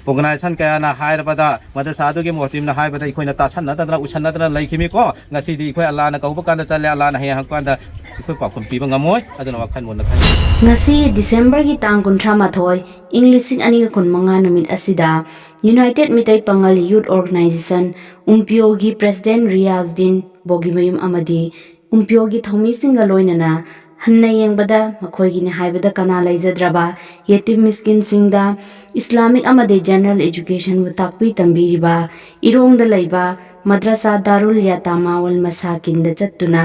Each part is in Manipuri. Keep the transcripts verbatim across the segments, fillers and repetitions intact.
ꯑꯣꯔꯒꯅꯥꯏꯖꯦꯁꯟ ꯀꯌꯥꯅ ꯍꯥꯏꯔꯕꯗ, ꯃꯗꯔꯁꯥ ꯑꯗꯨꯒꯤ ꯃꯣꯇꯤꯝꯅ ꯍꯥꯏꯕꯗ ꯑꯩꯈꯣꯏꯅ ꯇꯥꯁꯟꯅꯗꯅ, ꯎꯁꯟꯅꯗꯅ ꯂꯩꯈꯤꯃꯤꯀꯣ꯫ ꯉꯁꯤꯗꯤ ꯑꯩꯈꯣꯏ ꯑꯜꯂꯥꯅ ꯀꯧꯕ ꯀꯥꯟꯗ ꯆꯠꯂꯦ, ꯑꯜꯂꯥꯅ ꯍꯌꯦꯡ ꯍꯪꯉꯛꯄ ꯀꯥꯟꯗ ꯑꯩꯈꯣꯏ ꯄꯥꯎꯈꯨꯝ ꯄꯤꯕ ꯉꯝꯃꯣꯏ꯫ ꯑꯗꯨꯅ ꯋꯥꯈꯜ ꯃꯨꯟꯅ ꯈꯟꯕꯤꯌꯨ꯫ ꯉꯁꯤ ꯗꯤꯁꯦꯝꯕꯔꯒꯤ ꯇꯥꯡ ꯀꯨꯟꯊ꯭ꯔꯥ ꯃꯥꯊꯣꯏ, ꯏꯪ ꯂꯤꯁꯤꯡ ꯑꯅꯤꯒ ꯀꯨꯟꯃꯉꯥ ꯅꯨꯃꯤꯠ ꯑꯁꯤꯗ United ꯃꯤꯇꯩ ꯄꯥꯉꯜ ꯌꯨꯠ ꯑꯣꯔꯒꯅꯥꯏꯖꯦꯁꯟ, ꯎꯝꯄꯤꯌꯣꯒꯤ ꯄ꯭ꯔꯦꯁꯤꯗꯦꯟꯠ ꯔꯤꯌꯥꯖꯗꯤꯟ ꯕꯣꯒꯤꯃꯌꯨꯝ ꯑꯃꯗꯤ ꯎꯝꯄꯤꯌꯣꯒꯤ ꯊꯧꯃꯤꯁꯤꯡꯒ ꯂꯣꯏꯅꯅ ꯍꯟꯅ ꯌꯦꯡꯕꯗ ꯃꯈꯣꯏꯒꯤꯅꯤ ꯍꯥꯏꯕꯗ ꯀꯅꯥ ꯂꯩꯖꯗ꯭ꯔꯕ ꯌꯦꯇꯤꯝ ꯃꯤꯁꯀꯤꯟꯁꯤꯡꯗ ꯏꯁꯂꯥꯃꯤꯛ ꯑꯃꯗꯤ ꯖꯦꯅꯔꯦꯜ ꯑꯦꯖꯨꯀꯦꯁꯟꯕꯨ ꯇꯥꯛꯄꯤ ꯇꯝꯕꯤꯔꯤꯕ ꯏꯔꯣꯡꯗ ꯂꯩꯕ ꯃꯗ꯭ꯔꯁꯥ ꯗꯥꯔꯨꯜ ꯌꯥꯇꯥꯃꯥ ꯋꯜ ꯃꯁꯥꯀꯤꯟꯗ ꯆꯠꯇꯨꯅ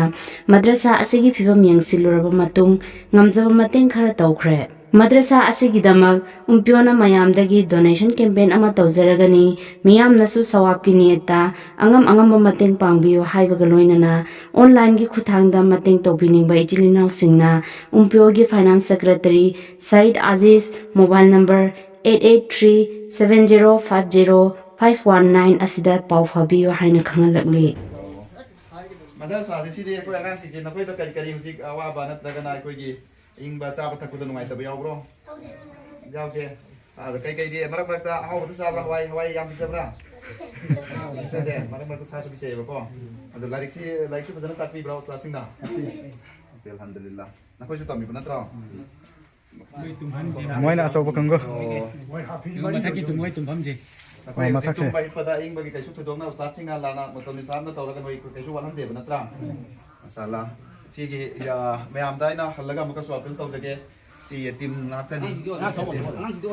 ꯃꯗ꯭ꯔꯁꯥ ꯑꯁꯤꯒꯤ ꯐꯤꯕꯝ ꯌꯦꯡꯁꯤꯜꯂꯨꯔꯕ ꯃꯇꯨꯡ ꯉꯝꯖꯕ ꯃꯇꯦꯡ ꯈꯔ ꯇꯧꯈ꯭ꯔꯦ꯫ ꯃꯗ꯭ꯔꯁꯥ ꯑꯁꯤꯒꯤꯗꯃꯛ ꯎꯝꯄꯤꯌꯣꯅ ꯃꯌꯥꯝꯗꯒꯤ ꯗꯣꯅꯦꯁꯟ ꯀꯦꯝꯄꯦꯟ ꯑꯃ ꯇꯧꯖꯔꯒꯅꯤ, ꯃꯤꯌꯥꯝꯅꯁꯨ ꯁꯋꯥꯕꯀꯤ ꯅꯤꯌꯠꯇ ꯑꯉꯝ ꯑꯉꯝꯕ ꯃꯇꯦꯡ ꯄꯥꯡꯕꯤꯌꯨ ꯍꯥꯏꯕꯒ ꯂꯣꯏꯅꯅ ꯑꯣꯟꯂꯥꯏꯟꯒꯤ ꯈꯨꯠꯊꯥꯡꯗ ꯃꯇꯦꯡ ꯇꯧꯕꯤꯅꯤꯡꯕ ꯏꯆꯤꯜ ꯏꯅꯥꯎꯁꯤꯡꯅ ꯎꯝꯄꯤꯌꯣꯒꯤ finance secretary Syed Aziz, mobile number eight eight three seven zero five zero five one nine ꯑꯁꯤꯗ ꯄꯥꯎ ꯐꯥꯎꯕꯤꯌꯨ ꯍꯥꯏꯅ ꯈꯪꯍꯜꯂꯛꯂꯤ꯫ ꯃꯗꯔꯁꯥꯁꯦ ꯁꯤꯗꯤ ꯑꯩꯈꯣꯏ ꯑꯉꯥꯡꯁꯤꯡꯁꯦ ꯅꯈꯣꯏꯗ ꯀꯔꯤ ꯀꯔꯤ ꯍꯧꯖꯤꯛ ꯑꯋꯥꯕ ꯅꯠꯇ꯭ꯔꯒꯅ ꯑꯩꯈꯣꯏꯒꯤ ꯏꯪꯕ, ꯆꯥꯕ ꯊꯛꯄꯗ ꯅꯨꯡꯉꯥꯏꯇꯕ ꯌꯥꯎꯕ꯭ꯔꯣ? ꯌꯥꯎꯗꯦ꯫ ꯑꯗ ꯀꯩꯀꯩꯗꯤ ꯃꯔꯛ ꯃꯔꯛꯇ ꯑꯍꯥꯎꯕꯗ ꯆꯥꯕ꯭ꯔꯥ? ꯍꯋꯥꯏ, ꯍꯋꯥꯏ ꯌꯥꯝ ꯄꯤꯖꯕ꯭ꯔꯥ? ꯄꯤꯖꯗꯦ꯫ ꯃꯔꯛ ꯃꯔꯛꯇ ꯁꯥꯁꯨ ꯄꯤꯖꯩꯌꯦꯕꯀꯣ꯫ ꯑꯗꯣ ꯂꯥꯏꯔꯤꯛꯁꯤ, ꯂꯥꯏꯔꯤꯛꯁꯨ ꯐꯖꯅ ꯇꯥꯛꯄꯤꯕ꯭ꯔꯥ ꯎꯁꯇꯥꯗꯁꯤꯡꯅ? ꯑꯜꯍꯝꯗꯨꯂꯤꯜꯂꯥ꯫ ꯅꯈꯣꯏꯁꯨ ꯇꯝꯃꯤꯕ ꯅꯠꯇ꯭ꯔꯣ? ꯃꯣꯏꯅ ꯑꯆꯧꯕ ꯀꯥꯡꯕꯨ꯫ ꯑꯣ꯫ ꯃꯊꯛꯀꯤ ꯇꯨꯝꯕ ꯍꯤꯞꯄꯗ ꯏꯪꯕꯒꯤ ꯀꯩꯁꯨ ꯊꯣꯏꯗꯣꯛꯅ ꯎꯁꯇꯥꯗꯁꯤꯡꯅ ꯂꯥꯟꯅ ꯃꯇꯝ ꯏꯁꯥꯅ ꯇꯧꯔꯒ ꯅꯣꯏ ꯀꯩꯁꯨ ꯋꯥꯠꯍꯟꯗꯦꯕ ꯅꯠꯇ꯭ꯔꯥ? ꯃꯁꯥꯂꯥ꯫ ꯁꯤꯒꯤ, ꯌꯥ, ꯃꯌꯥꯝꯗ ꯑꯩꯅ ꯍꯜꯂꯒ ꯑꯃꯨꯛꯀꯁꯨ ꯑꯄꯤꯜ ꯇꯧꯖꯒꯦ꯫ ꯁꯤ ꯌꯦꯇꯤꯝ ꯉꯥꯛꯇꯅꯤ꯫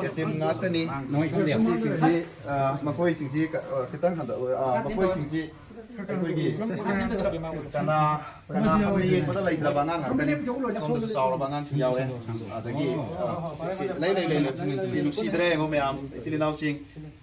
ꯌꯦꯇꯤꯝ ꯉꯥꯛꯇꯅꯤ꯫ ꯁꯤꯁꯤꯡꯁꯤ, ꯑ, ꯃꯈꯣꯏꯁꯤꯡꯁꯤ ꯀ-, ꯑ, ꯈꯤꯇꯪ ꯍꯟꯗ-, ꯑ, ꯃꯈꯣꯏꯁꯤꯡꯁꯤ ꯑꯩꯈꯣꯏꯒꯤ ꯀꯅꯥ, ꯀꯅꯥ ꯍꯟꯅ ꯌꯦꯡꯕꯗ ꯂꯩꯇ꯭ꯔꯕ ꯑꯉꯥꯡ ꯉꯥꯛꯇꯅꯤ꯫ ꯁꯣꯝꯗꯁꯨ ꯆꯥꯎꯔꯕ ꯑꯉꯥꯡꯁꯤꯡ ꯌꯥꯎꯔꯦ꯫ ꯑꯗꯒꯤ, ꯑ, ꯁꯤ, ꯁꯤ, ꯂꯩ, ꯂꯩ, ꯂꯩ, ꯂꯩ꯫ ꯁꯤ ꯅꯨꯡꯁꯤꯗ꯭ꯔꯦ ꯌꯦꯡꯉꯣ ꯃꯌꯥꯝ, ꯏꯆꯤꯜ ꯏꯅꯥꯎꯁꯤꯡ꯫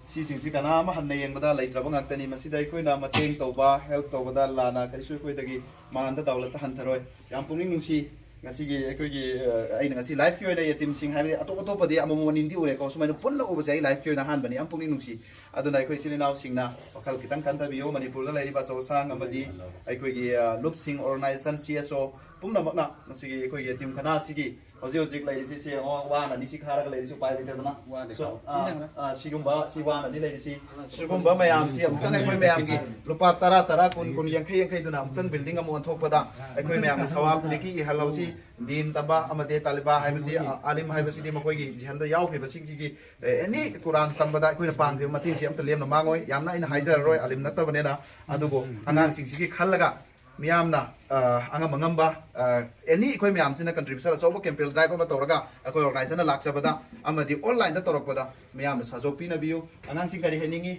ꯁꯤꯁꯤꯡꯁꯤ ꯀꯅꯥ ꯑꯃ ꯍꯟꯅ ꯌꯦꯡꯕꯗ ꯂꯩꯇ꯭ꯔꯕ ꯉꯥꯛꯇꯅꯤ꯫ ꯃꯁꯤꯗ ꯑꯩꯈꯣꯏꯅ ꯃꯇꯦꯡ ꯇꯧꯕ, ꯍꯦꯜꯞ ꯇꯧꯕꯗ ꯂꯥꯟꯅ ꯀꯔꯤꯁꯨ ꯑꯩꯈꯣꯏꯗꯒꯤ ꯃꯥꯟꯗ ꯗꯧꯂꯠꯇ ꯍꯟꯊꯔꯣꯏ꯫ ꯌꯥꯝ ꯄꯨꯛꯅꯤꯡ ꯅꯨꯡꯁꯤ꯫ ꯉꯁꯤꯒꯤ ꯑꯩꯈꯣꯏꯒꯤ, ꯑ, ꯑꯩꯅ ꯉꯁꯤ ꯂꯥꯏꯐꯀꯤ ꯑꯣꯏꯅ ꯌꯦꯇꯤꯝꯁꯤꯡ ꯍꯥꯏꯕꯗꯤ ꯑꯇꯣꯞ ꯑꯇꯣꯞꯄꯗꯤ ꯑꯃꯃꯝ ꯑꯅꯤꯗꯤ ꯎꯔꯦꯀꯣ, ꯁꯨꯃꯥꯏꯅ ꯄꯨꯟꯅ ꯎꯕꯁꯦ ꯑꯩ ꯂꯥꯏꯐꯀꯤ ꯑꯣꯏꯅ ꯑꯍꯥꯟꯕꯅꯤ꯫ ꯌꯥꯝ ꯄꯨꯛꯅꯤꯡ ꯅꯨꯡꯁꯤ꯫ ꯑꯗꯨꯅ ꯑꯩꯈꯣꯏ ꯏꯆꯤꯜ ꯏꯅꯥꯎꯁꯤꯡꯅ ꯋꯥꯈꯜ ꯈꯤꯇꯪ ꯈꯟꯊꯕꯤꯌꯨ꯫ ꯃꯅꯤꯄꯨꯔꯗ ꯂꯩꯔꯤꯕ ꯑꯆꯧ ꯑꯁꯥꯡ ꯑꯃꯗꯤ ꯑꯩꯈꯣꯏꯒꯤ, ꯑ, ꯂꯨꯞꯁꯤꯡ ꯑꯣꯔꯒꯅꯥꯏꯖꯦꯁꯟ, ꯁꯤ ꯑꯦꯁ ꯑꯣ, ꯄꯨꯝꯅꯃꯛꯅ ꯃꯁꯤꯒꯤ ꯑꯩꯈꯣꯏꯒꯤ ꯌꯦꯇꯤꯝ ꯈꯅꯥ ꯑꯁꯤꯒꯤ ꯍꯧꯖꯤꯛ ꯍꯧꯖꯤꯛ ꯂꯩꯔꯤꯁꯤ, ꯁꯤ ꯋꯥꯅꯅꯤ, ꯁꯤ ꯈꯥꯔꯒ ꯂꯩꯔꯤꯁꯤ ꯎꯄꯥꯏ ꯂꯩꯇꯗꯅ꯫ ꯋꯥꯅꯤ꯫ So, ꯑꯥ, ꯑꯥ, ꯁꯤꯒꯨꯝꯕ, ꯁꯤ ꯋꯥꯅꯅꯤ ꯂꯩꯔꯤꯁꯤ꯫ ꯁꯤꯒꯨꯝꯕ ꯃꯌꯥꯝꯁꯤ ꯑꯃꯨꯛꯇꯪ ꯑꯩꯈꯣꯏ ꯃꯌꯥꯝꯒꯤ ꯂꯨꯄꯥ ꯇꯔꯥ, ꯇꯔꯥ, ꯀꯨꯟ, ꯀꯨꯟ, ꯌꯥꯡꯈꯩ, ꯌꯥꯡꯈꯩꯗꯨꯅ ꯑꯃꯨꯛꯇꯪ building ꯑꯃ ꯑꯣꯟꯊꯣꯛꯄꯗ ꯑꯩꯈꯣꯏ ꯃꯌꯥꯝꯅ ꯁꯋꯥꯕ ꯅꯦꯀꯤ ꯏꯍꯜꯍꯧꯁꯤ꯫ ꯗꯤꯟ ꯇꯝꯕ ꯑꯃꯗꯤ ꯇꯥꯂꯤꯕꯥ ꯍꯥꯏꯕꯁꯤ, ꯑ, ꯑꯥꯂꯤꯝ ꯍꯥꯏꯕꯁꯤꯗꯤ ꯃꯈꯣꯏꯒꯤ ꯖꯤꯍꯥꯟꯗ ꯌꯥꯎꯈ꯭ꯔꯤꯕꯁꯤꯡꯁꯤꯒꯤ, ꯑꯦ, any ꯀꯨꯔꯥꯟ ꯇꯝꯕꯗ ꯑꯩꯈꯣꯏꯅ ꯄꯥꯡꯈꯤꯕ ꯃꯇꯦꯡꯁꯤ ꯑꯝꯇ ꯂꯦꯝꯅ ꯃꯥꯡꯉꯣꯏ꯫ ꯌꯥꯝꯅ ꯑꯩꯅ ꯍꯥꯏꯖꯔꯔꯣꯏ, ꯑꯥꯂꯤꯝ ꯅꯠꯇꯕꯅꯤꯅ꯫ ꯑꯗꯨꯕꯨ ꯑꯉꯥꯡꯁꯤꯡꯁꯤꯒꯤ ꯈꯜꯂꯒ ꯃꯤꯌꯥꯝꯅ, ꯑ, ꯑꯉꯝ ꯑꯉꯝꯕ, ꯑ, any ꯑꯩꯈꯣꯏ ꯃꯌꯥꯝꯁꯤꯅ contribution ꯑꯆꯧꯕ camping drive ꯑꯃ ꯇꯧꯔꯒ ꯑꯩꯈꯣꯏ organization ꯅ ꯂꯥꯛꯆꯕꯗ ꯑꯃꯗꯤ online ꯗ ꯇꯧꯔꯛꯄꯗ ꯃꯤꯌꯥꯝꯅ ꯁꯍꯖꯣꯒ ꯄꯤꯅꯕꯤꯌꯨ꯫ ꯑꯉꯥꯡꯁꯤꯡ ꯀꯔꯤ ꯍꯥꯏꯅꯤꯡꯉꯤ?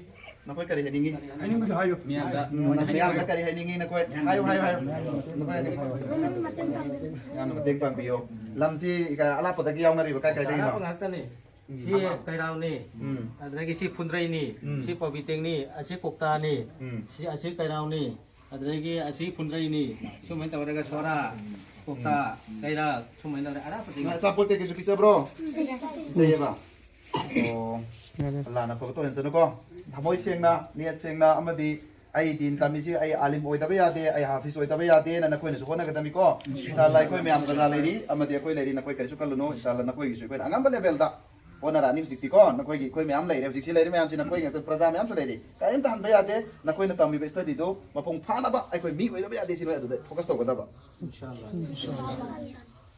ꯅꯈꯣꯏ ꯀꯔꯤ ꯍꯥꯏꯅꯤꯡꯉꯤ? ꯍꯥꯏꯅꯤꯡꯕꯗꯣ ꯍꯥꯏꯌꯨ꯫ ꯃꯤꯌꯥꯝꯗ ꯎꯝ, ꯃꯣꯏꯅ ꯃꯤꯌꯥꯝꯗ ꯍꯥꯏꯅꯤꯡꯕꯗꯣ꯫ ꯀꯔꯤ ꯍꯥꯏꯅꯤꯡꯉꯤ? ꯅꯈꯣꯏ ꯍꯥꯏꯌꯨ, ꯍꯥꯏꯌꯨ, ꯍꯥꯏꯌꯨ꯫ ꯅꯈꯣꯏ ꯍꯥꯏꯅꯤꯡꯉꯤ꯫ ꯌꯥꯝꯅ ꯃꯇꯦꯡ ꯄꯥꯡꯕꯤꯌꯨ꯫ ꯂꯝꯁꯤ ꯀ-, ꯑꯂꯥꯞꯄꯗꯒꯤ ꯌꯥꯎꯅꯔꯤꯕ ꯀꯥꯏ ꯀꯥꯏꯗꯒꯤꯅꯣ? ꯑꯔꯥꯞꯄ ꯉꯥꯛꯇꯅꯤ꯫ ꯎꯝ꯫ ꯁꯤ ꯀꯩꯔꯥꯎꯅꯤ꯫ ꯎꯝ꯫ ꯑꯗꯨꯗꯒꯤ ꯁꯤ ꯐꯨꯟꯗ꯭ꯔꯩꯅꯤ꯫ ꯎꯝ꯫ ꯁꯤ ꯄꯥꯎꯕꯤꯇꯦꯡꯅꯤ꯫ ꯑꯁꯤ ꯀꯧꯇꯥꯅꯤ꯫ ꯎꯝ꯫ ꯁꯤ, ꯑꯁꯤ ꯀꯩꯔꯥꯎꯅꯤ꯫ ꯑꯗꯨꯗꯒꯤ ꯑꯁꯤ ꯐꯨꯟꯗ꯭ꯔꯩꯅꯤ꯫ ꯁꯨꯃꯥꯏꯅ ꯇꯧꯔꯒ ꯁꯣꯔꯥ, ꯀꯧꯇꯥ, ꯎꯝ꯫ ꯀꯩꯔꯥꯛ, ꯁꯨꯃꯥꯏꯅ ꯇꯧꯔꯒ ꯑꯔꯥꯞꯄꯗꯒꯤ꯫ ꯅꯪ ꯑꯆꯥꯄꯣꯠ ꯀꯩꯀꯩꯁꯨ ꯄꯤꯖꯕ꯭ꯔꯣ? ꯄꯤꯖꯩꯌꯦꯕ꯫ ꯑꯣ꯫ ꯌꯥꯔꯦ꯫ ꯑꯜꯂꯥꯅ ꯑꯐꯕ ꯇꯧꯍꯟꯁꯅꯨꯀꯣ꯫ ꯊꯃꯣꯏ ꯁꯦꯡꯅ, ꯅꯤꯌꯠ ꯁꯦꯡꯅ, ꯑꯃꯗꯤ ꯑꯩ ꯗꯤꯟ ꯇꯝꯃꯤꯁꯤ ꯑꯩ ꯑꯥꯂꯤꯝ ꯑꯣꯏꯗꯕ ꯌꯥꯗꯦ, ꯑꯩ ꯍꯥꯐꯤꯖ ꯑꯣꯏꯗꯕ ꯌꯥꯗꯦꯅ ꯅꯈꯣꯏꯅꯁꯨ ꯍꯣꯠꯅꯒꯗꯕꯅꯤꯀꯣ꯫ ꯏꯟꯁꯥ ꯑꯜꯂꯥ ꯑꯩꯈꯣꯏ ꯃꯌꯥꯝ ꯄ꯭ꯔꯖꯥ ꯂꯩꯔꯤ, ꯑꯃꯗꯤ ꯑꯩꯈꯣꯏ ꯂꯩꯔꯤ, ꯅꯈꯣꯏ ꯀꯔꯤꯁꯨ ꯈꯜꯂꯨꯅꯨ꯫ ꯏꯟꯁꯥ ꯑꯜꯂꯥ ꯅꯈꯣꯏꯒꯤꯁꯨ ꯑꯩꯈꯣꯏꯅ ꯑꯉꯝꯕ level ꯗ ꯍꯣꯠꯅꯔꯛꯑꯅꯤ꯫ ꯍꯧꯖꯤꯛꯇꯤꯀꯣ ꯅꯈꯣꯏꯒꯤ ꯑꯩꯈꯣꯏ ꯃꯌꯥꯝ ꯂꯩꯔꯦ, ꯍꯧꯖꯤꯛꯁꯤ ꯂꯩꯔꯤ ꯃꯌꯥꯝꯁꯤ ꯅꯈꯣꯏ ꯉꯥꯛꯇ, ꯄ꯭ꯔꯖꯥ ꯃꯌꯥꯝꯁꯨ ꯂꯩꯔꯤ꯫ ꯀꯔꯤꯝꯇ ꯍꯟꯕ ꯌꯥꯗꯦ꯫ ꯅꯈꯣꯏꯅ ꯇꯝꯃꯤꯕ study ꯗꯨ ꯃꯄꯨꯡ ꯐꯥꯅꯕ ꯑꯩꯈꯣꯏ ꯃꯤ ꯑꯣꯏꯗꯕ ꯌꯥꯗꯦ, ꯁꯤ ꯅꯣꯏ ꯑꯗꯨꯗ focus ꯇꯧꯒꯗꯕ꯫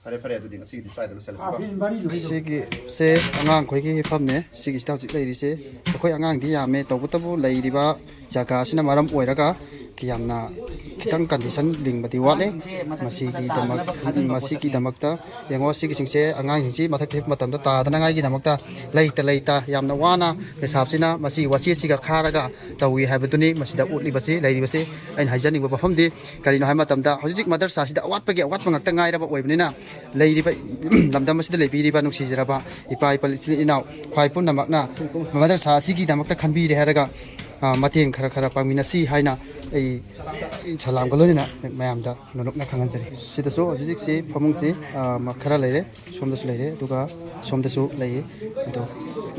ꯐꯔꯦ, ꯐꯔꯦ, ꯑꯗꯨꯗꯤ ꯉꯁꯤꯒꯤꯗꯤ ꯁ꯭ꯋꯥꯏꯗ ꯂꯣꯏꯁꯤꯜꯂꯁꯤꯀꯣ꯫ ꯁꯤꯒꯤꯁꯦ ꯑꯉꯥꯡꯈꯣꯏꯒꯤ ꯍꯤꯞꯐꯝꯅꯦ꯫ ꯁꯤꯒꯤꯁꯤꯗ ꯍꯧꯖꯤꯛ ꯂꯩꯔꯤꯁꯦ꯫ ꯑꯩꯈꯣꯏ ꯑꯉꯥꯡꯗꯤ ꯌꯥꯝꯃꯦ, ꯇꯧꯕꯇꯕꯨ ꯂꯩꯔꯤꯕ ꯖꯒꯥ ꯑꯁꯤꯅ ꯃꯔꯝ ꯑꯣꯏꯔꯒ ꯌꯥꯝꯅ ꯈꯤꯇꯪ condition ꯂꯤꯡꯕꯗꯤ ꯋꯥꯠꯂꯦ꯫ ꯃꯁꯤꯒꯤꯗꯃꯛ, ꯃꯁꯤꯒꯤꯗꯃꯛꯇ ꯌꯦꯡꯉꯣ, ꯁꯤꯒꯤꯁꯤꯡꯁꯦ ꯑꯉꯥꯡꯁꯤꯡꯁꯤ ꯃꯊꯛꯇ ꯍꯤꯞꯄ ꯃꯇꯝꯗ ꯇꯥꯗꯅꯉꯥꯏꯒꯤꯗꯃꯛꯇ ꯂꯩꯇ ꯂꯩꯇ ꯌꯥꯝꯅ ꯋꯥꯅ ꯃꯦꯁꯥꯞꯁꯤꯅ ꯃꯁꯤ ꯋꯥꯆꯦꯠꯁꯤꯒ ꯈꯥꯔꯒ ꯇꯧꯏ ꯍꯥꯏꯕꯗꯨꯅꯤ ꯃꯁꯤꯗ ꯎꯠꯂꯤꯕꯁꯤ, ꯂꯩꯔꯤꯕꯁꯤ꯫ ꯑꯩꯅ ꯍꯥꯏꯖꯅꯤꯡꯕ ꯃꯐꯝꯗꯤ ꯀꯔꯤꯅꯣ ꯍꯥꯏꯕ ꯃꯇꯝꯗ, ꯍꯧꯖꯤꯛ ꯃꯗꯔꯁꯥꯁꯤꯗ ꯑꯋꯥꯠꯄꯒꯤ ꯑꯋꯥꯠꯄ ꯉꯥꯛꯇ ꯉꯥꯏꯔꯕ ꯑꯣꯏꯕꯅꯤꯅ, ꯂꯩꯔꯤꯕ ꯂꯝꯗꯝ ꯑꯁꯤꯗ ꯂꯩꯕꯤꯔꯤꯕ ꯅꯨꯡꯁꯤꯖꯔꯕ ꯏꯄꯥ ꯏꯄꯥ ꯏꯆꯤꯟ ꯏꯅꯥꯎ ꯈ꯭ꯋꯥꯏ ꯄꯨꯝꯅꯃꯛꯅ ꯃꯗꯔꯁꯥ ꯑꯁꯤꯒꯤꯗꯃꯛꯇ ꯈꯟꯕꯤꯔꯦ ꯍꯥꯏꯔꯒ, ꯑ, ꯃꯇꯦꯡ ꯈꯔ ꯈꯔ ꯄꯥꯡꯃꯤꯟꯅꯁꯤ ꯍꯥꯏꯅ ꯑꯩ ꯁꯂꯥꯝꯒ ꯂꯣꯏꯅꯅ ꯃꯌꯥꯝꯗ ꯅꯣꯂꯨꯛꯅ ꯈꯪꯍꯟꯖꯔꯤ꯫ ꯁꯤꯗꯁꯨ ꯍꯧꯖꯤꯛ ꯍꯧꯖꯤꯛꯁꯤ ꯐꯃꯨꯡꯁꯤ, ꯑ, ꯃ-, ꯈꯔ ꯂꯩꯔꯦ, ꯁꯣꯝꯗꯁꯨ ꯂꯩꯔꯦ, ꯑꯗꯨꯒ ꯁꯣꯝꯗꯁꯨ ꯂꯩꯌꯦ꯫ ꯑꯗꯣ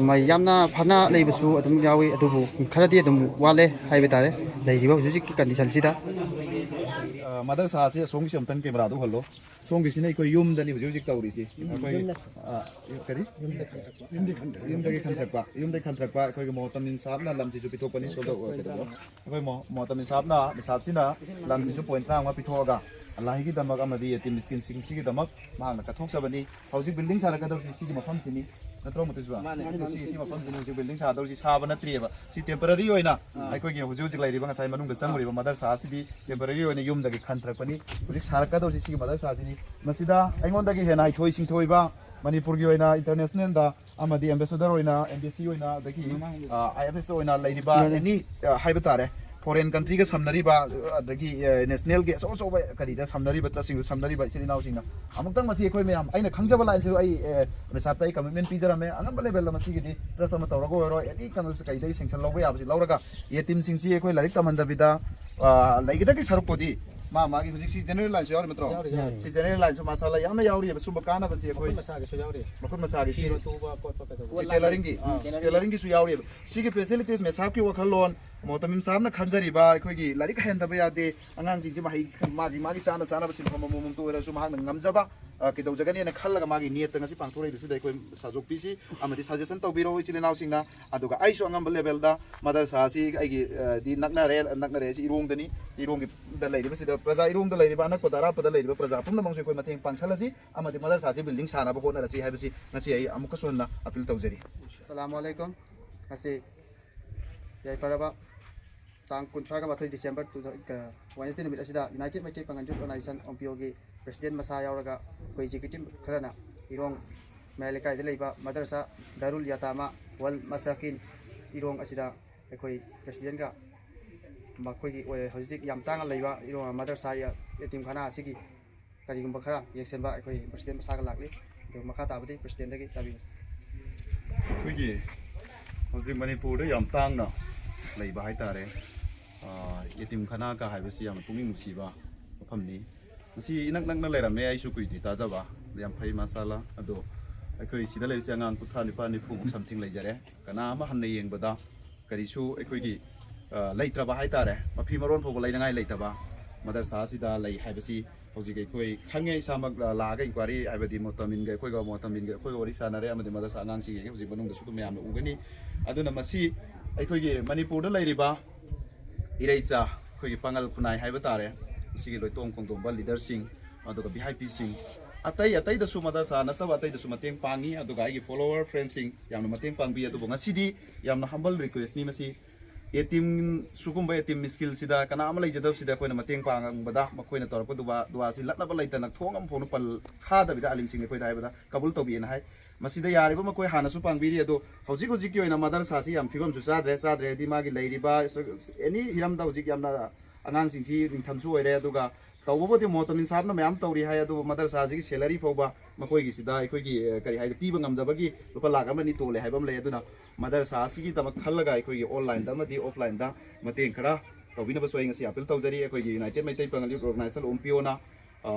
ꯃ-, ꯌꯥꯝꯅ ꯐꯅ ꯂꯩꯕꯁꯨ ꯑꯗꯨꯝ ꯌꯥꯎꯏ, ꯑꯗꯨꯕꯨ ꯈꯔꯗꯤ ꯑꯗꯨꯝ ꯋꯥꯠꯂꯦ ꯍꯥꯏꯕ ꯇꯥꯔꯦ ꯂꯩꯔꯤꯕ ꯍꯧꯖꯤꯛ ꯍꯧꯖꯤꯛꯀꯤ condition ꯁꯤꯗ꯫ ꯃꯗꯔꯁꯥꯁꯦ ꯑꯁꯣꯝꯒꯤꯁꯦ ꯑꯝꯇꯪ ꯀꯦꯃꯦꯔꯥꯗ ꯎꯍꯜꯂꯣ꯫ ꯁꯣꯝꯒꯤꯁꯤꯅ ꯑꯩꯈꯣꯏ ꯌꯨꯝꯗꯅꯤ ꯍꯧꯖꯤꯛ ꯍꯧꯖꯤꯛ ꯇꯧꯔꯤꯁꯤ꯫ ꯑꯩꯈꯣꯏꯒꯤ, ꯌꯨꯝꯗ꯫ ꯑ, ꯀꯔꯤ? ꯌꯨꯝꯗꯒꯤ ꯈꯟꯊꯔꯛꯄ, ꯌꯨꯝꯗꯒꯤ ꯈꯟꯊꯔꯛꯄ, ꯌꯨꯝꯗꯒꯤ ꯈꯟꯊꯔꯛꯄ ꯑꯩꯈꯣꯏꯒꯤ ꯃꯣꯍꯇꯃꯤꯟ ꯁꯥꯍꯕꯅ ꯂꯝꯁꯤꯁꯨ ꯄꯤꯊꯣꯛꯄꯅꯤ꯫ ꯁꯣꯝꯗ, ꯑ, ꯀꯩꯗꯧꯕ? ꯑꯩꯈꯣꯏ ꯃꯣ-, ꯃꯣꯍꯇꯃꯤꯟ ꯁꯥꯍꯕꯅ, ꯃꯤꯁꯥꯞꯁꯤꯅ ꯂꯝꯁꯤꯁꯨ ꯄꯣꯏꯟ ꯇꯔꯥꯃꯉꯥ ꯄꯤꯊꯣꯛꯑꯒ ꯂꯥꯏꯒꯤꯗꯃꯛ ꯑꯃꯗꯤ ꯌꯦꯇꯤꯝ ꯃꯤꯁꯀꯤꯟꯁꯤꯡꯁꯤꯒꯤꯗꯃꯛ ꯃꯍꯥꯛꯅ ꯀꯠꯊꯣꯛꯆꯕꯅꯤ꯫ ꯍꯧꯖꯤꯛ ꯕꯤꯜꯗꯤꯡ ꯁꯥꯔꯛꯀꯗꯧꯔꯤꯁꯤ ꯁꯤꯒꯤ ꯃꯐꯝꯁꯤꯅꯤ, ꯅꯠꯇ꯭ꯔꯣ, ꯃꯨꯇꯨꯖꯕꯥ? ꯃꯥꯅꯦ, ꯁꯤ, ꯃꯥꯅꯦ꯫ ꯁꯤ, ꯁꯤ ꯃꯐꯝꯁꯤꯅꯤ ꯍꯧꯖꯤꯛ ꯕꯤꯜꯗꯤꯡ ꯁꯥꯗꯧꯔꯤꯁꯤ, ꯁꯥꯕ ꯅꯠꯇ꯭ꯔꯤꯑꯕ꯫ ꯁꯤ ꯇꯦꯝꯄꯔꯔꯤ ꯑꯣꯏꯅ ꯑꯥ꯫ ꯑꯩꯈꯣꯏꯒꯤ ꯍꯧꯖꯤꯛ ꯍꯧꯖꯤꯛ ꯂꯩꯔꯤꯕ, ꯉꯁꯥꯏ ꯃꯅꯨꯡꯗ ꯆꯪꯉꯨꯔꯤꯕ ꯃꯗꯔꯁꯥ ꯑꯁꯤꯗꯤ ꯇꯦꯝꯄꯔꯔꯤ ꯑꯣꯏꯅ ꯌꯨꯝꯗꯒꯤ ꯈꯟꯊꯔꯛꯄꯅꯤ꯫ ꯍꯧꯖꯤꯛ ꯁꯥꯔꯛꯀꯗꯧꯔꯤꯁꯤ ꯁꯤꯒꯤ ꯃꯗꯔꯁꯥꯁꯤꯅꯤ꯫ ꯃꯁꯤꯗ ꯑꯩꯉꯣꯟꯗꯒꯤ ꯍꯦꯟꯅ ꯍꯩꯊꯣꯏ ꯁꯤꯡꯊꯣꯏꯕ, ꯃꯅꯤꯄꯨꯔꯒꯤ ꯑꯣꯏꯅ, ꯏꯟꯇꯔꯅꯦꯁꯅꯦꯜꯗ ꯑꯃꯗꯤ ꯑꯦꯝꯕꯦꯁꯦꯗꯔ ꯑꯣꯏꯅ, ꯑꯦꯝ ꯕꯤ ꯑꯦꯁ ꯁꯤ ꯑꯣꯏꯅ, ꯑꯗꯒꯤ, ꯑꯥ, ꯑꯥꯏ ꯑꯦꯐ ꯑꯦꯁ ꯑꯣꯏꯅ ꯂꯩꯔꯤꯕ, ꯃꯥꯅꯦ꯫ ꯑꯦꯅꯤ, ꯑꯥ, ꯍꯥꯏꯕ ꯇꯥꯔꯦ, ꯐꯣꯔꯦꯟ ꯀꯟꯇ꯭ꯔꯤꯒ ꯁꯝꯅꯔꯤꯕ, ꯑꯗꯒꯤ, ꯑ, ꯅꯦꯁꯅꯦꯜꯒꯤ ꯑꯆꯧ ꯑꯆꯧꯕ ꯀꯔꯤꯗ ꯁꯝꯅꯔꯤꯕ, ꯇ꯭ꯔꯁꯁꯤꯡꯗ ꯁꯝꯅꯔꯤꯕ ꯏꯆꯤꯜ ꯏꯅꯥꯎꯁꯤꯡꯅ ꯑꯃꯨꯛꯇꯪ ꯃꯁꯤ ꯑꯩꯈꯣꯏ ꯃꯌꯥꯝ, ꯑꯩꯅ ꯈꯪꯖꯕ ꯂꯥꯏꯟꯁꯨ ꯑꯩ, ꯑ, ꯃꯤꯁꯥꯞꯇ ꯑꯩ ꯀꯃꯤꯠꯃꯦꯟ ꯄꯤꯖꯔꯝꯃꯦ꯫ ꯑꯉꯝꯕ ꯂꯦꯚꯦꯜꯗ ꯃꯁꯤꯒꯤꯗꯤ ꯇ꯭ꯔꯁ ꯑꯃ ꯇꯧꯔꯒ ꯑꯣꯏꯔꯣ, ꯑꯦꯅꯤ ꯀꯩꯅꯣ ꯀꯩꯗꯒꯤ ꯁꯦꯡꯁꯟ ꯂꯧꯕ ꯌꯥꯕꯁꯤ ꯂꯧꯔꯒ, ꯌꯦꯇꯤꯝꯁꯤꯡꯁꯤ ꯑꯩꯈꯣꯏ ꯂꯥꯏꯔꯤꯛ ꯇꯝꯍꯟꯗꯕꯤꯗ, ꯑ, ꯂꯩꯒꯗꯕꯒꯤ ꯁꯔꯨꯛꯄꯨꯗꯤ ꯃꯥ ꯃꯥꯒꯤ ꯍꯧꯖꯤꯛꯁꯤ ꯖꯦꯅꯔꯦꯜ ꯂꯥꯏꯟꯁꯨ ꯌꯥꯎꯔꯤ ꯅꯠꯇ꯭ꯔꯣ? ꯌꯥꯎꯔꯤ, ꯌꯥꯎꯔꯤ꯫ ꯁꯤ ꯖꯦꯅꯔꯦꯜ ꯂꯥꯏꯟꯁꯨ ꯃꯁꯥꯂꯥ ꯌꯥꯝꯅ ꯌꯥꯎꯔꯤꯑꯕ, ꯁꯨꯝꯕ ꯀꯥꯟꯅꯕꯁꯤ ꯑꯩꯈꯣꯏ ꯃꯈꯨꯠ ꯃꯁꯥꯒꯤꯁꯨ ꯌꯥꯎꯔꯤ꯫ ꯃꯈꯨꯠ ꯃꯁꯥꯒꯤ ꯁꯤ ꯐꯤꯔꯣꯜ ꯇꯨꯕ ꯈꯣꯠꯄ ꯀꯩꯗꯧꯕ꯫ ꯁꯤ ꯇꯦꯂꯔꯤꯡꯒꯤ, ꯑꯥ꯫ ꯇꯦꯂꯔꯤꯡꯒꯤꯁꯨ ꯌꯥꯎꯔꯤꯑꯕ꯫ ꯁꯤꯒꯤ ꯐꯦꯁꯤꯂꯤꯇꯤꯁ ꯃꯦꯁꯥꯞꯀꯤ ꯋꯥꯈꯜꯂꯣꯟ, ꯃꯣꯇꯃꯤꯝ ꯁꯥꯕꯅ ꯈꯟꯖꯔꯤꯕ ꯑꯩꯈꯣꯏꯒꯤ ꯂꯥꯏꯔꯤꯛ ꯍꯩꯍꯟꯗꯕ ꯌꯥꯗꯦ, ꯑꯉꯥꯡꯁꯤꯡꯁꯤ ꯃꯍꯩ ꯃꯥꯒꯤ, ꯃꯥꯒꯤ ꯆꯥꯅ ꯆꯥꯅꯕ ꯁꯤꯟꯐꯝ ꯑꯃꯃꯝꯇ ꯑꯣꯏꯔꯁꯨ ꯃꯍꯥꯛꯅ ꯉꯝꯖꯕ, ꯑ, ꯀꯩꯗꯧꯖꯒꯅꯤꯅ ꯈꯜꯂꯒ ꯃꯥꯒꯤ ꯅꯤꯌꯠꯇ ꯉꯁꯤ ꯄꯥꯡꯊꯣꯔꯛꯏꯕꯁꯤꯗ ꯑꯩꯈꯣꯏ ꯁꯥꯖꯣꯛꯄꯤꯁꯤ ꯑꯃꯗꯤ ꯁꯖꯦꯁꯟ ꯇꯧꯕꯤꯔꯛꯑꯣ ꯏꯆꯤꯜ ꯏꯅꯥꯎꯁꯤꯡꯅ꯫ ꯑꯗꯨꯒ ꯑꯩꯁꯨ ꯑꯉꯝꯕ ꯂꯦꯚꯦꯜꯗ ꯃꯗꯔꯁꯥ ꯑꯁꯤ ꯑꯩꯒꯤ, ꯑ, ꯗꯤ ꯅꯛꯅꯔꯦ, ꯅꯛꯅꯔꯦ ꯑꯁꯤ ꯏꯔꯣꯡꯗꯅꯤ꯫ ꯏꯔꯣꯡꯒꯤꯗ ꯂꯩꯔꯤꯕꯁꯤꯗ ꯄ꯭ꯔꯖꯥ, ꯏꯔꯣꯡꯗ ꯂꯩꯔꯤꯕ ꯑꯅꯛꯄꯗ ꯑꯔꯥꯞꯄꯗ ꯂꯩꯔꯤꯕ ꯄ꯭ꯔꯖꯥ ꯄꯨꯝꯅꯃꯛꯁꯨ ꯑꯩꯈꯣꯏ ꯃꯇꯦꯡ ꯄꯥꯡꯁꯜꯂꯁꯤ ꯑꯃꯗꯤ ꯃꯗꯔꯁꯥꯁꯤ ꯕꯤꯜꯗꯤꯡ ꯁꯥꯅꯕ ꯍꯣꯠꯅꯔꯁꯤ ꯍꯥꯏꯕꯁꯤ ꯉꯁꯤ ꯑꯩ ꯑꯃꯨꯛꯀꯁꯨ ꯍꯟꯅ ꯑꯄꯤꯜ ꯇꯧꯖꯔꯤ꯫ ꯑꯁꯂꯥꯃꯨ ꯑꯂꯩꯀꯨꯝ꯫ ꯉꯁꯤ ꯌꯥꯏꯐꯔꯕ ꯇꯥꯡ ꯀꯨꯟꯊ꯭ꯔꯥꯒ ꯃꯥꯊꯣꯏ ꯗꯤꯁꯦꯝꯕꯔ ꯇꯨ ꯊꯥꯎꯖꯟ, ꯑ, ꯋꯦꯅꯁꯗꯦ ꯅꯨꯃꯤꯠ ꯑꯁꯤꯗ ꯌꯨꯅꯥꯏꯇꯦꯗ ꯃꯩꯇꯩ ꯄꯥꯡꯒꯜ ꯌꯨꯠ ꯑꯣꯔꯒꯅꯥꯏꯖꯦꯁꯟ, ꯑꯣꯝꯄꯤꯑꯣꯒꯤ ꯄ꯭ꯔꯁꯤꯗꯦꯟ ꯃꯁꯥ ꯌꯥꯎꯔꯒ ꯑꯩꯈꯣꯏ ꯑꯦꯛꯖꯤꯀ꯭ꯌꯨꯇꯤꯕ ꯈꯔꯅ ꯏꯔꯣꯡ ꯃꯌꯥꯏ ꯂꯩꯀꯥꯏꯗ ꯂꯩꯕ ꯃꯗꯔꯁꯥ ꯗꯥꯔꯨꯜ ꯌꯥꯇꯥꯃꯥ ꯋꯜ ꯃꯁꯥꯀꯤꯟ ꯏꯔꯣꯡ ꯑꯁꯤꯗ ꯑꯩꯈꯣꯏ ꯄ꯭ꯔꯁꯤꯗꯦꯟꯒ ꯃꯈꯣꯏꯒꯤ ꯑꯣꯏ-, ꯍꯧꯖꯤꯛ ꯌꯥꯝ ꯇꯥꯡꯅ ꯂꯩꯕ ꯏꯔꯣꯡ ꯃꯗꯔꯁꯥ ꯌ-, ꯌꯇꯤꯝꯈꯥꯅꯥ ꯑꯁꯤꯒꯤ ꯀꯔꯤꯒꯨꯝꯕ ꯈꯔ ꯌꯦꯡꯁꯤꯟꯕ ꯑꯩꯈꯣꯏ ꯄ꯭ꯔꯁꯤꯗꯦꯟ ꯃꯁꯥꯒ ꯂꯥꯛꯂꯤ꯫ ꯑꯗꯨ ꯃꯈꯥ ꯇꯥꯕꯗꯤ ꯄ꯭ꯔꯁꯤꯗꯦꯟꯗꯒꯤ ꯇꯥꯕꯤꯔꯁꯤ꯫ ꯑꯩꯈꯣꯏꯒꯤ ꯍꯧꯖꯤꯛ ꯃꯅꯤꯄꯨꯔꯗ ꯌꯥꯝ ꯇꯥꯡꯅ ꯂꯩꯕ ꯍꯥꯏꯇꯥꯔꯦ, ꯑꯥ, ꯌꯦꯇꯤꯝꯈꯥꯅꯥꯒ ꯍꯥꯏꯕꯁꯤ ꯌꯥꯝꯅ ꯄꯨꯛꯅꯤꯡ ꯅꯨꯡꯁꯤꯕ ꯃꯐꯝꯅꯤ꯫ ꯃꯁꯤ ꯏꯅꯛ ꯅꯛꯅ ꯂꯩꯔꯝꯃꯦ, ꯑꯩꯁꯨ ꯀꯨꯏꯗ꯭ꯔꯤ ꯇꯥꯖꯕ꯫ ꯌꯥꯝ ꯐꯩ, ꯃꯁꯥꯂꯥ꯫ ꯑꯗꯣ ꯑꯩꯈꯣꯏ ꯁꯤꯗ ꯂꯩꯔꯤꯁꯦ ꯑꯉꯥꯡ ꯀꯨꯟꯊ꯭ꯔꯥ ꯅꯤꯄꯥꯜ ꯅꯤꯐꯨꯃꯨꯛ ꯁꯝꯊꯤꯡ ꯂꯩꯖꯔꯦ꯫ ꯀꯅꯥ ꯑꯃ ꯍꯟꯅ ꯌꯦꯡꯕꯗ ꯀꯔꯤꯁꯨ ꯑꯩꯈꯣꯏꯒꯤ, ꯑ, ꯂꯩꯇ꯭ꯔꯕ ꯍꯥꯏꯇꯥꯔꯦ, ꯃꯐꯤ ꯃꯔꯣꯟ ꯐꯥꯎꯕ ꯂꯩꯅꯉꯥꯏ ꯂꯩꯇꯕ, ꯃꯗꯔꯁꯥ ꯑꯁꯤꯗ ꯂꯩ ꯍꯥꯏꯕꯁꯤ ꯍꯧꯖꯤꯛ ꯑꯩꯈꯣꯏ ꯈꯪꯉꯦ꯫ ꯏꯁꯥꯃꯛ ꯂꯥꯛꯑꯒ ꯏꯟꯀ꯭ꯋꯥꯏꯔꯤ ꯍꯥꯏꯕꯗꯤ ꯃꯣꯇꯃꯤꯟꯒ ꯑꯩꯈꯣꯏꯒ, ꯃꯣꯇꯃꯤꯟꯒ ꯑꯩꯈꯣꯏꯒ ꯋꯥꯔꯤ ꯁꯥꯟꯅꯔꯦ ꯑꯃꯗꯤ ꯃꯗꯔꯁꯥ ꯑꯉꯥꯡꯁꯤꯡ ꯌꯦꯡꯉꯦ꯫ ꯍꯧꯖꯤꯛ ꯃꯅꯨꯡꯗꯁꯨ ꯑꯗꯨꯝ ꯃꯌꯥꯝꯅ ꯎꯒꯅꯤ꯫ ꯑꯗꯨꯅ ꯃꯁꯤ ꯑꯩꯈꯣꯏꯒꯤ ꯃꯅꯤꯄꯨꯔꯗ ꯂꯩꯔꯤꯕ ꯏꯔꯩꯆꯥ, ꯑꯩꯈꯣꯏꯒꯤ ꯄꯥꯉꯜ ꯈꯨꯟꯅꯥꯏ ꯍꯥꯏꯕ ꯇꯥꯔꯦ, ꯃꯁꯤꯒꯤ ꯂꯣꯏꯇꯣꯡ ꯈꯣꯡꯗꯣꯡꯕ ꯂꯤꯗꯔꯁꯤꯡ, ꯑꯗꯨꯒ ꯚꯤ ꯑꯥꯏ ꯄꯤꯁꯤꯡ, ꯑꯇꯩ ꯑꯇꯩꯗꯁꯨ, ꯃꯗꯔꯁꯥ ꯅꯠꯇꯕ ꯑꯇꯩꯗꯁꯨ ꯃꯇꯦꯡ ꯄꯥꯡꯉꯤ꯫ ꯑꯗꯨꯒ ꯑꯩꯒꯤ ꯐꯣꯂꯣꯋꯔ ꯐ꯭ꯔꯦꯟꯁꯤꯡ ꯌꯥꯝꯅ ꯃꯇꯦꯡ ꯄꯥꯡꯕꯤ꯫ ꯑꯗꯨꯕꯨ ꯉꯁꯤꯗꯤ ꯌꯥꯝꯅ ꯍꯝꯕꯜ ꯔꯤꯀ꯭ꯋꯦꯁꯅꯤ ꯃꯁꯤ, ꯌꯦꯇꯤꯝ, ꯁꯤꯒꯨꯝꯕ ꯌꯦꯇꯤꯝ ꯃꯤꯁꯀꯤꯜꯁꯤꯗ, ꯀꯅꯥ ꯑꯃ ꯂꯩꯖꯗꯕꯁꯤꯗ ꯑꯩꯈꯣꯏꯅ ꯃꯇꯦꯡ ꯄꯥꯡꯕꯗ ꯃꯈꯣꯏꯅ ꯇꯧꯔꯛꯄ ꯗꯨꯋꯥ, ꯗꯨꯋꯥꯁꯤ ꯂꯠꯅꯕ ꯂꯩꯇꯅ ꯊꯣꯡ ꯑꯃ ꯐꯥꯎꯅ ꯄꯜ ꯈꯥꯗꯕꯤꯗ ꯑꯂꯤꯝꯁꯤꯡꯅ ꯑꯩꯈꯣꯏꯗ ꯍꯥꯏꯕꯗ ꯀꯕꯨꯜ ꯇꯧꯕꯤꯑꯅ ꯍꯥꯏ꯫ ꯃꯁꯤꯗ ꯌꯥꯔꯤꯕ ꯃꯈꯣꯏ ꯍꯥꯟꯅꯁꯨ ꯄꯥꯡꯕꯤꯔꯤ, ꯑꯗꯣ ꯍꯧꯖꯤꯛ ꯍꯧꯖꯤꯛꯀꯤ ꯑꯣꯏꯅ ꯃꯗꯔꯁꯥꯁꯤ ꯌꯥꯝ ꯐꯤꯕꯝꯁꯨ ꯆꯥꯗ꯭ꯔꯦ, ꯆꯥꯗ꯭ꯔꯦ ꯍꯥꯏꯗꯤ ꯃꯥꯒꯤ ꯂꯩꯔꯤꯕ ꯑꯦꯅꯤ ꯍꯤꯔꯝꯗ ꯍꯧꯖꯤꯛ ꯌꯥꯝꯅ ꯑꯉꯥꯡꯁꯤꯡꯁꯤ ꯅꯤꯡꯊꯝꯁꯨ ꯑꯣꯏꯔꯦ, ꯑꯗꯨꯒ ꯇꯧꯕꯕꯨꯗꯤ ꯃꯣꯇꯃꯤꯟ ꯁꯥꯍꯕꯅ ꯃꯌꯥꯝ ꯇꯧꯔꯤ ꯍꯥꯏ, ꯑꯗꯨꯕꯨ ꯃꯗꯔꯁꯥꯁꯤꯒꯤ ꯁꯦꯂꯔꯤ ꯐꯥꯎꯕ ꯃꯈꯣꯏꯒꯤꯁꯤꯗ ꯑꯩꯈꯣꯏꯒꯤ, ꯑ, ꯀꯔꯤ ꯍꯥꯏꯗꯤ, ꯄꯤꯕ ꯉꯝꯗꯕꯒꯤ ꯂꯨꯄꯥ ꯂꯥꯈ ꯑꯃ ꯑꯅꯤ ꯇꯣꯜꯂꯦ ꯍꯥꯏꯕ ꯑꯃ ꯂꯩ꯫ ꯑꯗꯨꯅ ꯃꯗꯔꯁꯥ ꯑꯁꯤꯒꯤꯗꯃꯛ ꯈꯜꯂꯒ ꯑꯩꯈꯣꯏꯒꯤ ꯑꯣꯟꯂꯥꯏꯟꯗ ꯑꯃꯗꯤ ꯑꯣꯐꯂꯥꯏꯟꯗ ꯃꯇꯦꯡ ꯈꯔ ꯇꯧꯕꯤꯅꯕꯁꯨ ꯑꯩ ꯉꯁꯤ ꯑꯥꯄꯤꯜ ꯇꯧꯖꯔꯤ꯫ ꯑꯩꯈꯣꯏꯒꯤ ꯌꯨꯅꯥꯏꯇꯦꯗ ꯃꯩꯇꯩ ꯄꯥꯉꯜ ꯌꯨꯠ ꯑꯣꯔꯒꯅꯥꯏꯖꯦꯁꯟ, ꯎꯝꯄꯤꯌꯣꯅ, ꯑ,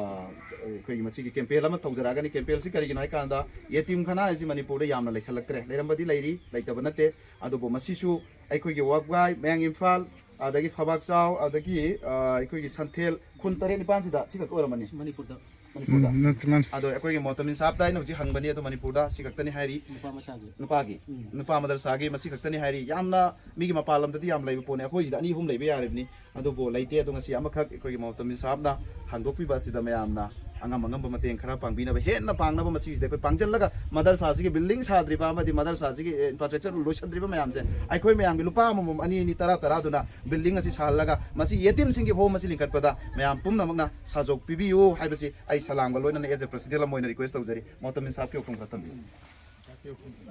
ꯑꯩꯈꯣꯏꯒꯤ ꯃꯁꯤꯒꯤ ꯀꯦꯝꯄꯦꯟ ꯑꯃ ꯇꯧꯖꯔꯛꯑꯒꯅꯤ꯫ ꯀꯦꯝꯄꯦꯟꯁꯤ ꯀꯔꯤꯒꯤꯅꯣ ꯍꯥꯏꯀꯥꯟꯗ, ꯌꯦꯇꯤꯝ ꯈꯥꯅꯥ ꯍꯥꯏꯁꯤ ꯃꯅꯤꯄꯨꯔꯗ ꯌꯥꯝꯅ ꯂꯩꯁꯜꯂꯛꯇ꯭ꯔꯦ, ꯂꯩꯔꯝꯕꯗꯤ ꯂꯩꯔꯤ, ꯂꯩꯇꯕ ꯅꯠꯇꯦ꯫ ꯑꯗꯨꯕꯨ ꯃꯁꯤꯁꯨ ꯑꯩꯈꯣꯏꯒꯤ ꯋꯥꯕꯒꯥꯏ, ꯃꯌꯥꯡ ꯏꯝꯐꯥꯜ, ꯑꯗꯒꯤ ꯐꯕꯥꯛꯆꯥꯎ, ꯑꯗꯒꯤ, ꯑ, ꯑꯩꯈꯣꯏꯒꯤ ꯁꯟꯊꯦꯜ, ꯈꯨꯟ ꯇꯔꯦꯠ ꯅꯤꯄꯥꯟꯁꯤꯗ ꯁꯤ ꯈꯛꯇ ꯑꯣꯏꯔꯝꯃꯅꯤ꯫ ꯃꯅꯤꯄꯨꯔꯗ꯫ ꯃꯅꯤꯄꯨꯔꯗ꯫ ꯎꯝ, ꯅꯠꯇꯦ, ꯃꯥꯅꯤ꯫ ꯑꯗꯣ ꯑꯩꯈꯣꯏꯒꯤ ꯃꯣꯇꯃꯤꯟ ꯁꯥꯍꯕꯇ ꯑꯩꯅ ꯍꯧꯖꯤꯛ ꯍꯪꯕꯅꯤ, ꯑꯗꯣ ꯃꯅꯤꯄꯨꯔꯗ ꯁꯤ ꯈꯛꯇꯅꯤ ꯍꯥꯏꯔꯤ꯫ ꯅꯨꯄꯥ ꯃꯆꯥꯒꯤ꯫ ꯅꯨꯄꯥꯒꯤ꯫ ꯎꯝ꯫ ꯅꯨꯄꯥ ꯃꯗꯔꯁꯥꯒꯤ ꯃꯁꯤ ꯈꯛꯇꯅꯤ ꯍꯥꯏꯔꯤ꯫ ꯌꯥꯝꯅ ꯃꯤꯒꯤ ꯃꯄꯥꯟ ꯂꯝꯗꯗꯤ ꯌꯥꯝ ꯂꯩꯕ ꯄꯣꯠꯅꯤ, ꯑꯩꯈꯣꯏꯁꯤꯗ ꯑꯅꯤ ꯑꯍꯨꯝ ꯂꯩꯕ ꯌꯥꯔꯤꯕꯅꯤ꯫ ꯑꯗꯨꯕꯨ ꯂꯩꯇꯦ꯫ ꯑꯗꯣ ꯉꯁꯤ ꯑꯃꯈꯛ ꯑꯩꯈꯣꯏꯒꯤ ꯃꯣꯇꯃꯤꯟ ꯁꯥꯍꯕꯅ ꯍꯥꯡꯗꯣꯛꯄꯤꯕ ꯑꯁꯤꯗ ꯃꯌꯥꯝꯅ ꯑꯉꯝ ꯑꯉꯝꯕ ꯃꯇꯦꯡ ꯈꯔ ꯄꯥꯡꯕꯤꯅꯕ, ꯍꯦꯟꯅ ꯄꯥꯡꯅꯕ, ꯃꯁꯤꯒꯤꯁꯤꯗ ꯑꯩꯈꯣꯏ ꯄꯥꯡꯁꯤꯜꯂꯒ ꯃꯗꯔꯁꯥꯁꯤꯒꯤ ꯕꯤꯜꯗꯤꯡ ꯁꯥꯗ꯭ꯔꯤꯕ ꯑꯃꯗꯤ ꯃꯗꯔꯁꯥꯁꯤꯒꯤ, ꯑꯦ, ꯏꯟꯐ꯭ꯔꯥꯁ꯭ꯇ꯭ꯔꯛꯆꯔ ꯂꯣꯏꯁꯤꯟꯗ꯭ꯔꯤꯕ ꯃꯌꯥꯝꯁꯦ ꯑꯩꯈꯣꯏ ꯃꯌꯥꯝꯒꯤ ꯂꯨꯄꯥ ꯑꯃꯃꯝ, ꯑꯅꯤ ꯑꯅꯤ, ꯇꯔꯥ ꯇꯔꯥ ꯑꯗꯨꯅ ꯕꯤꯜꯗꯤꯡ ꯑꯁꯤ ꯁꯥꯍꯜꯂꯒ ꯃꯁꯤ ꯌꯦꯇꯤꯝꯁꯤꯡꯒꯤ ꯍꯣꯝ ꯑꯁꯤ ꯂꯤꯡꯈꯠꯄꯗ ꯃꯌꯥꯝ ꯄꯨꯝꯅꯃꯛꯅ ꯁꯥꯖꯣꯛ ꯄꯤꯕꯤꯌꯨ ꯍꯥꯏꯕꯁꯤ ꯑꯩ ꯁꯂꯥꯝꯒ ꯂꯣꯏꯅꯅ as a president ꯑꯃ ꯑꯣꯏꯅ ꯔꯤꯀ꯭ꯋꯦꯁ ꯇꯧꯖꯔꯤ꯫ ꯃꯣꯇꯃꯤꯟ ꯁꯥꯍꯕꯀꯤ ꯋꯥꯐꯝ ꯈꯔ ꯊꯝꯕꯤꯌꯨ꯫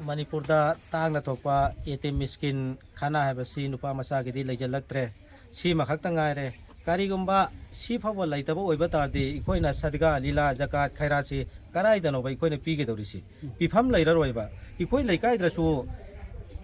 ꯃꯅꯤꯄꯨꯔꯗ ꯇꯥꯡꯅ ꯊꯣꯛꯄ ꯌꯦꯇꯤꯝ ꯃꯤꯁꯀꯤꯟ ꯈꯥꯅꯥ ꯍꯥꯏꯕꯁꯤ ꯅꯨꯄꯥ ꯃꯆꯥꯒꯤꯗꯤ ꯂꯩꯖꯜꯂꯛꯇ꯭ꯔꯦ꯫ ꯁꯤꯃꯈꯛꯇ ꯉꯥꯏꯔꯦ꯫ ꯀꯔꯤꯒꯨꯝꯕ ꯁꯤ ꯐꯥꯎꯕ ꯂꯩꯇꯕ ꯑꯣꯏꯕ ꯇꯥꯔꯗꯤ ꯑꯩꯈꯣꯏꯅ ꯁꯗꯒꯥ, ꯂꯤꯂꯥ, ꯖꯀꯥꯠ, ꯈꯩꯔꯥꯠꯁꯤ ꯀꯗꯥꯏꯗꯅꯣꯕ ꯑꯩꯈꯣꯏꯅ ꯄꯤꯒꯗꯧꯔꯤꯁꯤ? ꯄꯤꯐꯝ ꯂꯩꯔꯔꯣꯏꯕ꯫ ꯑꯩꯈꯣꯏ ꯂꯩꯀꯥꯏꯗꯁꯨ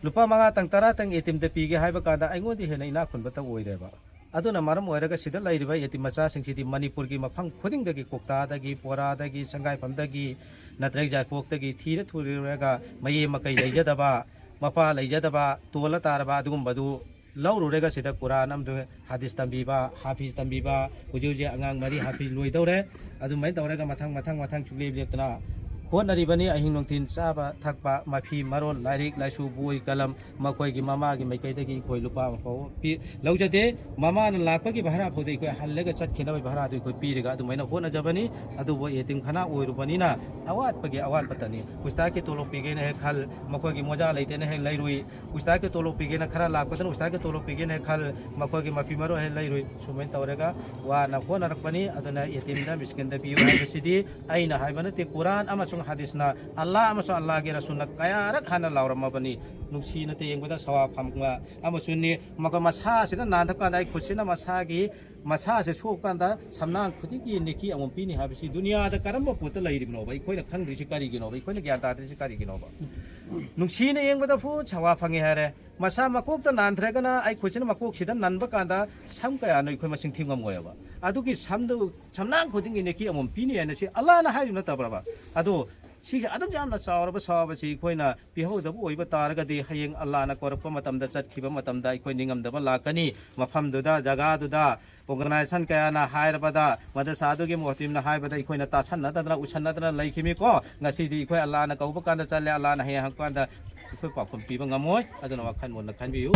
ꯂꯨꯄꯥ ꯃꯉꯥꯇꯪ, ꯇꯔꯥꯇꯪ ꯌꯦꯇꯤꯝꯗ ꯄꯤꯒꯦ ꯍꯥꯏꯕ ꯀꯥꯟꯗ ꯑꯩꯉꯣꯟꯗ ꯍꯦꯟꯅ ꯏꯅꯥꯛ ꯈꯨꯟꯕꯇ ꯑꯣꯏꯔꯦꯕ꯫ ꯑꯗꯨꯅ ꯃꯔꯝ ꯑꯣꯏꯔꯒ ꯁꯤꯗ ꯂꯩꯔꯤꯕ ꯌꯦꯇꯤꯝ ꯃꯆꯥꯁꯤꯡꯁꯤꯗꯤ ꯃꯅꯤꯄꯨꯔꯒꯤ ꯃꯐꯝ ꯈꯨꯗꯤꯡꯗꯒꯤ, ꯀꯣꯛꯇꯥꯗꯒꯤ, ꯄꯣꯔꯥꯗꯒꯤ, ꯁꯪꯒꯥꯏꯐꯝꯗꯒꯤ, ꯅꯠꯇ꯭ꯔꯒ ꯌꯥꯏꯄꯣꯛꯇꯒꯤ ꯊꯤꯔ ꯊꯨꯔꯒ ꯃꯌꯦ ꯃꯀꯩ ꯂꯩꯖꯗꯕ, ꯃꯄꯥ ꯂꯩꯖꯗꯕ, ꯇꯣꯜꯂ ꯇꯥꯔꯕ ꯑꯗꯨꯒꯨꯝꯕꯗꯨ ꯂꯧꯔꯨꯔꯒ ꯁꯤꯗ ꯀꯨꯔꯥꯟ ꯑꯃꯗꯨ, ꯍꯗꯤꯁ ꯇꯝꯕꯤꯕ, ꯍꯥꯐꯤꯖ ꯇꯝꯕꯤꯕ, ꯍꯧꯖꯤꯛ ꯍꯧꯖꯤꯛ ꯑꯉꯥꯡ ꯃꯔꯤ ꯍꯥꯐꯤꯖ ꯂꯣꯏꯗꯧꯔꯦ꯫ ꯑꯗꯨꯃꯥꯏꯅ ꯇꯧꯔꯒ ꯃꯊꯪ ꯃꯊꯪ ꯃꯊꯪ ꯁꯨꯡꯂꯦꯞ ꯂꯦꯞꯇꯅ ꯍꯣꯠꯅꯔꯤꯕꯅꯤ꯫ ꯑꯍꯤꯡ ꯅꯨꯡꯊꯤꯜ ꯆꯥꯕ ꯊꯛꯄ, ꯃꯐꯤ ꯃꯔꯣꯟ, ꯂꯥꯏꯔꯤꯛ ꯂꯥꯏꯁꯨ, ꯕꯣꯏ ꯀꯂꯝ, ꯃꯈꯣꯏꯒꯤ ꯃꯃꯥꯒꯤ ꯃꯥꯏꯀꯩꯗꯒꯤ ꯑꯩꯈꯣꯏ ꯂꯨꯄꯥ ꯑꯃ ꯐꯥꯎꯕ ꯄꯤ-, ꯂꯧꯖꯗꯦ꯫ ꯃꯃꯥꯅ ꯂꯥꯛꯄꯒꯤ ꯚꯔꯥ ꯐꯥꯎꯗ ꯑꯩꯈꯣꯏ ꯍꯜꯂꯒ ꯆꯠꯈꯤꯅꯕꯒꯤ ꯚꯔꯥꯗꯨ ꯑꯩꯈꯣꯏ ꯄꯤꯔꯒ ꯑꯗꯨꯃꯥꯏꯅ ꯍꯣꯠꯅꯖꯕꯅꯤ꯫ ꯑꯗꯨꯕꯨ ꯌꯦꯇꯤꯝꯈꯥꯅꯥ ꯑꯣꯏꯔꯨꯕꯅꯤꯅ ꯑꯋꯥꯠꯄꯒꯤ ꯑꯋꯥꯠꯄꯇꯅꯤ꯫ ꯎꯁꯇꯥꯗꯀꯤ ꯇꯣꯂꯣꯞ ꯄꯤꯒꯦꯅ ꯍꯦꯛ ꯈꯜ, ꯃꯈꯣꯏꯒꯤ ꯃꯣꯖꯥ ꯂꯩꯇꯦꯅ ꯍꯦꯛ ꯂꯩꯔꯨꯏ꯫ ꯎꯁꯇꯥꯗꯀꯤ ꯇꯣꯂꯣꯞ ꯄꯤꯒꯦꯅ ꯈꯔ ꯂꯥꯛꯄꯗꯅ ꯎꯁꯇꯥꯗꯀꯤ ꯇꯣꯂꯣꯞ ꯄꯤꯒꯦꯅ ꯍꯦꯛ ꯈꯜ, ꯃꯈꯣꯏꯒꯤ ꯃꯐꯤ ꯃꯔꯣꯟ ꯍꯦꯛ ꯂꯩꯔꯨꯏ꯫ ꯁꯨꯃꯥꯏꯅ ꯇꯧꯔꯒ ꯋꯥꯅ ꯍꯣꯠꯅꯔꯛꯄꯅꯤ꯫ ꯑꯗꯨꯅ ꯌꯦꯇꯤꯝꯗ ꯃꯤꯁꯀꯤꯟꯗ ꯄꯤꯌꯨ ꯍꯥꯏꯕꯁꯤꯗꯤ ꯑꯩꯅ ꯍꯥꯏꯕ ꯅꯠꯇꯦ, ꯀꯨꯔꯥꯟ ꯑꯃꯁꯨꯡ ꯍꯗꯤꯁꯅ, ꯑꯜꯂꯥ ꯑꯃꯁꯨꯡ ꯑꯜꯂꯥꯒꯤ ꯔꯁꯨꯜꯅ ꯀꯌꯥꯔꯛ ꯍꯥꯟꯅ ꯂꯥꯎꯔꯝꯃꯕꯅꯤ꯫ ꯅꯨꯡꯁꯤꯅ ꯌꯦꯡꯕꯗ ꯁꯋꯥꯕ ꯐꯪꯕ ꯑꯃꯁꯨꯅꯤ꯫ ꯃꯈꯣꯏ ꯃꯁꯥꯁꯤꯗ ꯅꯥꯟꯊꯕ ꯀꯥꯟꯗ ꯑꯩ ꯈꯨꯠꯁꯤꯅ ꯃꯁꯥꯒꯤ, ꯃꯁꯥꯁꯦ ꯁꯣꯛꯄ ꯀꯥꯟꯗ ꯁꯝꯅꯥꯡ ꯈꯨꯗꯤꯡꯒꯤ ꯅꯦꯀꯤ ꯑꯃꯃꯝ ꯄꯤꯅꯤ ꯍꯥꯏꯕꯁꯤ ꯗꯨꯅꯤꯌꯥꯗ ꯀꯔꯝꯕ ꯄꯣꯠꯇ ꯂꯩꯔꯤꯕꯅꯣꯕ? ꯑꯩꯈꯣꯏꯅ ꯈꯪꯗ꯭ꯔꯤꯁꯤ ꯀꯔꯤꯒꯤꯅꯣꯕ? ꯑꯩꯈꯣꯏꯅ ꯒ꯭ꯌꯥꯟ ꯇꯥꯗ꯭ꯔꯤꯁꯤ ꯀꯔꯤꯒꯤꯅꯣꯕ? ꯅꯨꯡꯁꯤꯅ ꯌꯦꯡꯕꯗ ꯐꯨ ꯁꯋꯥꯕ ꯐꯪꯉꯤ ꯍꯥꯏꯔꯦ꯫ ꯃꯁꯥ ꯃꯀꯣꯛꯇ ꯅꯥꯟꯊ꯭ꯔꯒꯅ ꯑꯩ ꯈꯨꯠꯁꯤꯅ ꯃꯀꯣꯛꯁꯤꯗ ꯅꯟꯕ ꯀꯥꯟꯗ ꯁꯝ ꯀꯌꯥꯅꯣ ꯑꯩꯈꯣꯏ ꯃꯁꯤꯡ ꯊꯤ ꯉꯝꯃꯣꯏꯕ꯫ ꯑꯗꯨꯒꯤ ꯁꯝꯗꯨ ꯁꯝꯅꯥꯡ ꯈꯨꯗꯤꯡꯒꯤ ꯅꯦꯀꯤ ꯑꯃꯃꯝ ꯄꯤꯅꯤ ꯍꯥꯏꯅ ꯁꯤ ꯑꯜꯂꯥꯅ ꯍꯥꯏꯔꯤꯕ ꯅꯠꯇꯕ꯭ꯔꯕ? ꯑꯗꯣ ꯁꯤꯁꯦ ꯑꯗꯨꯛ ꯌꯥꯝꯅ ꯆꯥꯎꯔꯕ ꯁꯋꯥꯕꯁꯤ ꯑꯩꯈꯣꯏꯅ ꯄꯤꯍꯧꯗꯕ ꯑꯣꯏꯕ ꯇꯥꯔꯒꯗꯤ ꯍꯌꯦꯡ ꯑꯜꯂꯥꯅ ꯀꯧꯔꯛꯄ ꯃꯇꯝꯗ ꯆꯠꯈꯤꯕ ꯃꯇꯝꯗ ꯑꯩꯈꯣꯏ ꯅꯤꯡꯉꯝꯗꯕ ꯂꯥꯛꯀꯅꯤ꯫ ꯃꯐꯝꯗꯨꯗ, ꯖꯒꯥꯗꯨꯗ organization ꯀꯌꯥꯅ ꯍꯥꯏꯔꯕꯗ, ꯃꯗꯔꯁꯥꯗꯨꯒꯤ ꯃꯣꯍꯇꯤꯝꯅ ꯍꯥꯏꯕꯗ ꯑꯩꯈꯣꯏꯅ ꯇꯥꯁꯟꯅꯗꯅ, ꯎꯁꯟꯅꯗꯅ ꯂꯩꯈꯤꯃꯤꯀꯣ꯫ ꯉꯁꯤꯗꯤ ꯑꯩꯈꯣꯏ ꯑꯜꯂꯥꯅ ꯀꯧꯕ ꯀꯥꯟꯗ ꯆꯠꯂꯦ, ꯑꯜꯂꯥꯅ ꯍꯌꯦꯡ ꯍꯪꯉꯛꯄ ꯀꯥꯟꯗ ꯑꯩꯈꯣꯏ ꯄꯥꯎꯈꯨꯝ ꯄꯤꯕ ꯉꯝꯃꯣꯏ꯫ ꯑꯗꯨꯅ ꯋꯥꯈꯜ ꯃꯨꯟꯅ ꯈꯟꯕꯤꯌꯨ꯫